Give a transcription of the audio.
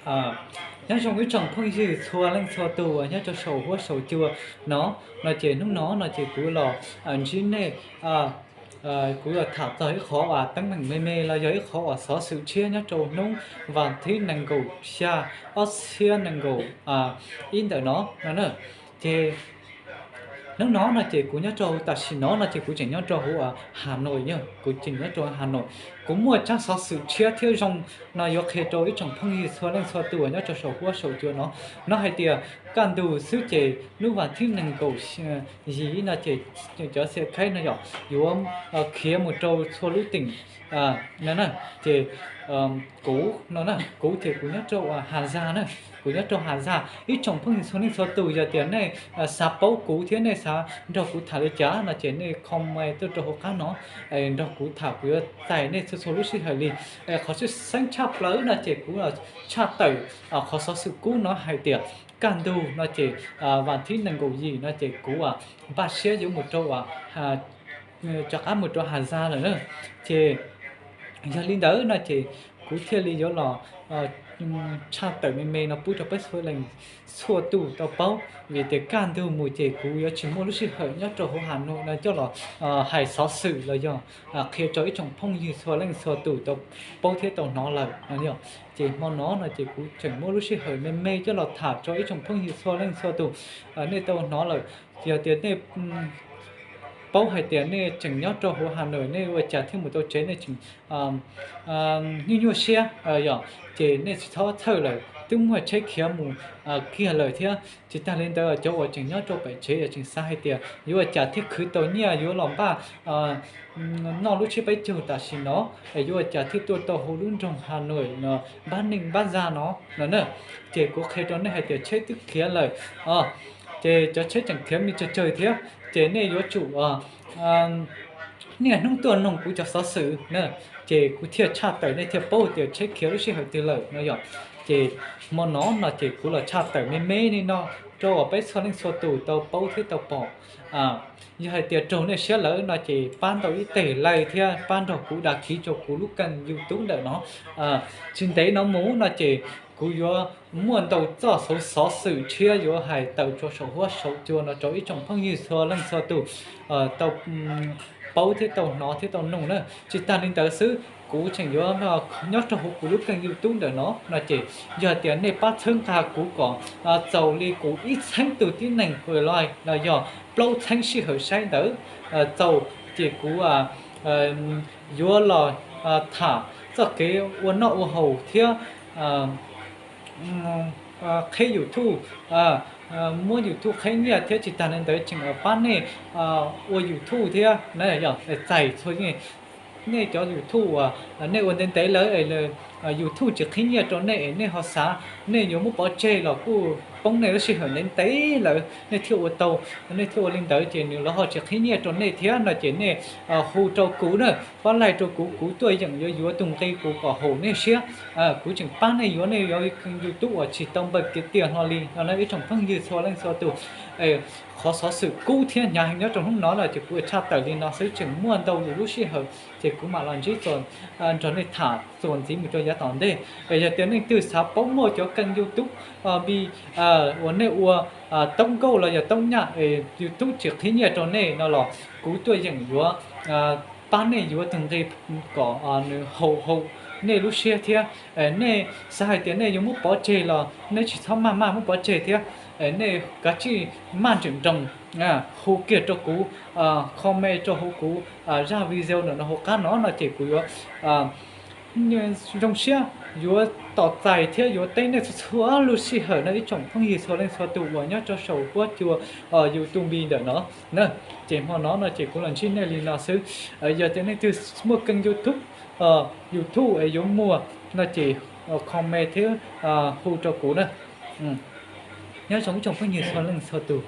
Nyob zoo ib tsoom phooj ywg txhua leej txhua tus uas nyob rau saum huab saum cua no, no ces hnub no no ces kuv los ntsib nej, kuv los tham txog ib qhov uas teeb meem me me los yog ib qhov uas xov xwm tshiab nyob rau hnub vas thib nees nkaum xya ob txhiab nees nkaum ib ntawm no no na. Ces hnub no no ces kuv nyob rau tam sim no no ces kuv tseem nyob rau hauv Hà Nội, kuv tseem nyob rau Hà Nội. Kuv muaj tsab xov xwm tshiab thiab zoo no yuav qhia rau ib tsoom phooj ywg txhua leej txhua tus uas nyob rau saum huab saum cua no, no hais tias kaj ntug xwb ces hnub vas thib nees nkaum yim no ces cov xe khaib no yom yuav khiav mus rau txhua lub teem no na. Ces kuv no na, kuv ces kuv nyob rau Hà Giang na, kuv nyob rau Hà Giang. Ib tsoom phooj ywg txhua leej txhua tus yog tias nej xav paub kuv thiab nej xav nrog kuv tham li cas no ces nej comment tuaj rau hauv qab no nrog kuv tham, kuv yuav txais nej txhua txhua lub sij hawm li. Qhov tseem ceeb tshaj plaws no ces kuv tshaj tawm qhov xov xwm kub no hais tias kaj ntug no ces vas thib nees nkaum yim no ces kuv npaj siab yuav mus rau rov qab mus rau Hà Giang lawm na. Ces yog li ntawd no ces kuv thiaj li yuav los tshaj tawm me me no pub rau peb txhua leej txhua tus tau paub, vim tias kaj ntug mus ces kuv yuav tsis muaj lub sij hawm nyob rau hauv Hà Nội no coj los hais xov xwm los yog qhia rau ib tsoom phooj ywg txhua leej txhua tus tau paub thiab tau hnov lawm no. Ces hmo no no ces kuv tseem muaj lub sij hawm me me coj los tham rau ib tsoom phooj ywg txhua leej txhua tus nej tau hnov lawm. Yog tias nej paub hais tias nej tseem nyob rau hauv Hà Nội, nej ua cas thiaj mus tau tsev, nej tseem nyuaj nyuaj siab yom, ces nej tsis txhob txhawj lawm, twb muaj tsheb khiav mus kiag lawm thiab. Tsis tag li ntawd cov uas tseem nyob rau pem tsev es tseem xav hais tias yuav ua cas thiaj khwv tau nyiaj yuav los npaj noj lub tsiab peb caug tam sim no, es yuav ua cas thiaj tuaj tau hauv lub nroog Hà Nội no, npab neej npab zaj no no na. Ces kuv qhia rau nej hais tias tsheb twb khiav lawm, ces cov tsheb tseem khiav me tsawg tsawg thiab, ces nej yuav tsum niaj hnub tuaj noog kuv cov xov xwm na, ces kuv thiaj tshaj tawm nej thiaj paub tias tsheb khiav lub sij hawm twg lawm no yom. Ces hmo no no ces kuv los tshaj tawm me me li no rau uas peb txhua leej txhua tus tau paub thiab tau pom. Yog hais tias raug nej siab lawm no ces pab ntau ib teg like thiab pab nrog kuv đăng ký rau kuv lub kênh YouTube ntawm no. Tsis ntev no mus no ces kuv yuav muaj ntau txoj xov xwm tshiab yuav hais tawm rau saum huab saum cua no rau ib tsoom phooj ywg txhua leej txhua tus tau paub thiab tau hnov thiab tau noog na. Tsis tag li ntawd xwb, kuv tseem yuav nyob rau hauv kuv lub kênh YouTube ntawm no no ces yog tias nej pab txhawb nqa kuv kom txaus li kuv ib txheeb tus tib neeg los yog plaub txheeb sij hawm saib ntawd txaus, ces kuv yuav los tham txoj kev ua noj ua haus thiab qheb YouTube, muab YouTube qheb nyiaj thiab tsis tag li ntawd tseem pab nej ua YouTube thiab na. Yog txais txhua nej cov YouTube uas nej ua ntev ntev lawm es YouTube tsis qheb nyiaj rau nej es nej ho xav nej yuav muab pov tseg los kuj poob nej lub sij hawm ntev ntev lawm nej thiaj ua tau, nej thiaj ua li ntawd ces nws los ho tsis qheb nyiaj rau nej thiab no ces nej hu rau kuv na, pab like rau kuv, kuv tuaj yeem yuav yuav tus nqi kuv kom haum nej siab. Kuv tseem pab nej yuav, nej yuav YouTube uas tsis tau npawg kiav tiag hlo li no na ib tsoom phooj ywg txhua leej txhua tus. Qhov xov xwm kub thiab hnyav heev nyob rau hnub no no ces kuv tshaj tawm li no xwb, tseem muaj ntau lwm lub sij hawm ces kuv mam los ntsib nrog nej tham txuas ntxiv mus rau yav tom ntej. Es yog tias leej twg xav paub muaj cov kênh YouTube bi uas nej ua toob nkauj los yog toob nyaj es YouTube tsis qhib nyiaj rau nej no los kuv tuaj yeem yuav pab nej yuav tus nqi kom nws haum haum nej lub siab thiab. Nej xav hais tias nej yuav muab pov tseg los nej tsis txhob maj maj muab pov tseg thiab. Nej kav tsij maj nroos nroos hu kiag rau kuv, comment rau hauv kuv zaj video ntawm no hauv qab no no ces kuv yuav zoo siab yuav tos txais thiab yuav teb nej txhua txhua lub sij hawm no ib tsoom phooj ywg txhua leej txhua tus uas nyob rau saum huab cua YouTube ntawm no na. Ces hmo no no ces kuv los ntsib nej li no xwb. Yog tias nej twg muaj kênh YouTube, YouTube es yuav muag no ces comment thiab hu rau kuv na. Nyob zoo ib tsoom phooj ywg txhua leej txhua tus.